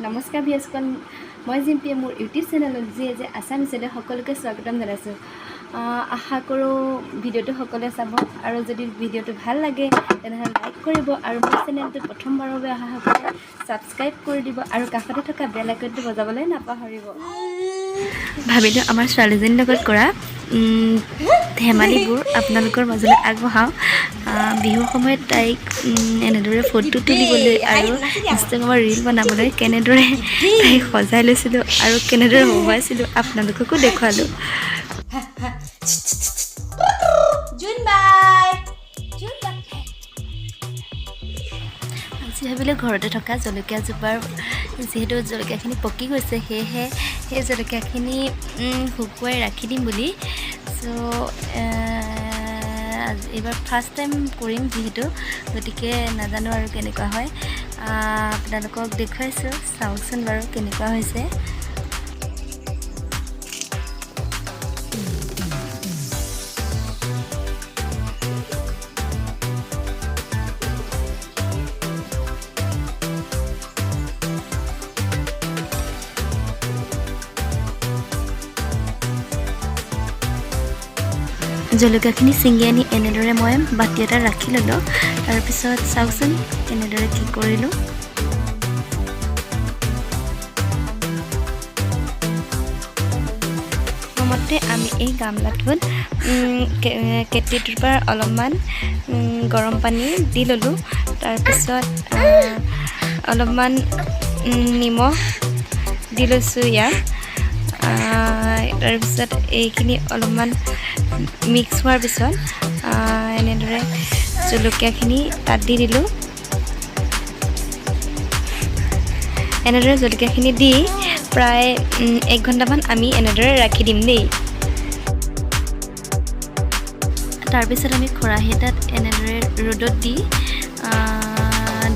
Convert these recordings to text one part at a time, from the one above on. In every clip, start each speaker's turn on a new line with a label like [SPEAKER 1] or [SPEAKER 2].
[SPEAKER 1] নমস্কাৰ ভিউৱাৰ্ছসকল, মই জিম্পীয়ে মোৰ ইউটিউব চেনেলত যি যে আছামিছলৈ সকলোকে স্বাগতম জনাইছোঁ। আশা কৰোঁ ভিডিঅ'টো সকলোৱে চাব আৰু যদি ভিডিঅ'টো ভাল লাগে, তেনেহ'লে লাইক কৰিব আৰু মোৰ চেনেলটো প্ৰথমবাৰৰ বাবে অহাসকলে ছাবস্ক্ৰাইব কৰি দিব আৰু কাষতে থকা বেল আইকনটো বজাবলৈ নাপাহৰিব। ভাবিলোঁ আমাৰ ছোৱালীজনীৰ লগত কৰা ধেমালিবোৰ আপোনালোকৰ মাজলৈ আগবঢ়াওঁ। বিহুৰ সময়ত তাইক এনেদৰে ফটো তুলিবলৈ আৰু ইনষ্টাগ্ৰামৰ ৰীল বনাবলৈ কেনেদৰে তাইক সজাই লৈছিলোঁ আৰু কেনেদৰে হহুৱাইছিলোঁ, আপোনালোককো দেখুৱালোঁ।
[SPEAKER 2] জোনবাই, জোনবাই।
[SPEAKER 1] আজি ভাবিলোঁ ঘৰতে থকা জলকীয়াজোপাৰ যিহেতু জলকীয়াখিনি পকি গৈছে, সেয়েহে সেই জলকীয়াখিনি শুকুৱাই ৰাখি দিম বুলি। চ' এইবাৰ ফাৰ্ষ্ট টাইম কৰিম যিহেতু, গতিকে নাজানো আৰু কেনেকুৱা হয়। আপোনালোকক দেখুৱাইছোঁ, চাওকচোন বাৰু কেনেকুৱা হৈছে। জলকীয়াখিনি ছিঙি আনি এনেদৰে মই বাতি এটাত ৰাখি ল'লোঁ। তাৰপিছত চাওকচোন কেনেদৰে কি কৰিলোঁ। প্ৰথমতে আমি এই গামলাটোত কেটলিটোৰ পৰা অলপমান গৰম পানী দি ল'লোঁ। তাৰপিছত অলপমান নিমখ দি লৈছোঁ ইয়াত। তাৰপিছত এইখিনি অলপমান মিক্স হোৱাৰ পিছত এনেদৰে জলকীয়াখিনি তাত দি দিলোঁ। এনেদৰে জলকীয়াখিনি দি প্ৰায় এক ঘণ্টামান আমি এনেদৰে ৰাখি দিম দেই। তাৰপিছত আমি খৰাহী এটাত এনেদৰে ৰ'দত দি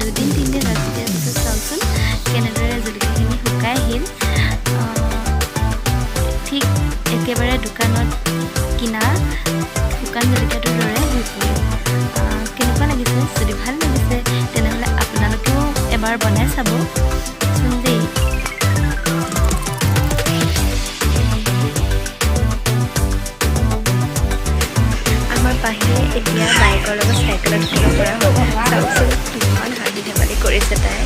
[SPEAKER 1] 2 দিন 3 দিন ৰাখি দিয়াৰ পিছত চাওকচোন কেনেদৰে জলকীয়াখিনি শুকাই আহিল। ঠিক একেবাৰে দোকানত কিনা শুকান জলকীয়াটোৰ দৰে হৈ পৰিল। কেনেকুৱা লাগিছে? যদি ভাল লাগিছে, তেনেহ'লে আপোনালোকেও এবাৰ বনাই চাব চোন দেই। আমাৰ পাহিয়ে এতিয়া বায়েকৰ লগত চাইকেলত উঠিব পৰা হ'ল। চাওকচোন কিমান হাঁহি ধেমালি কৰিছে তাই।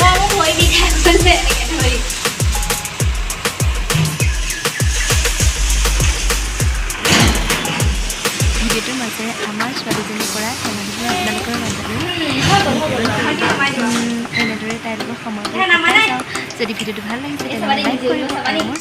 [SPEAKER 2] অ, মোৰ ভৰি বিষাই গৈছে এনেকে ধৰি।
[SPEAKER 1] ভিডিঅ'টোৰ মাজেৰে আমাৰ ছোৱালীজনীৰ পৰা ধেমালিবোৰ আপোনালোকৰ মাজলৈ এনেদৰে তাইৰ লগত সময়বোৰ কটাই যাওঁ। যদি ভিডিঅ'টো ভাল লাগিছে, তেনেহ'লে লাইক কৰিব আৰু মোৰ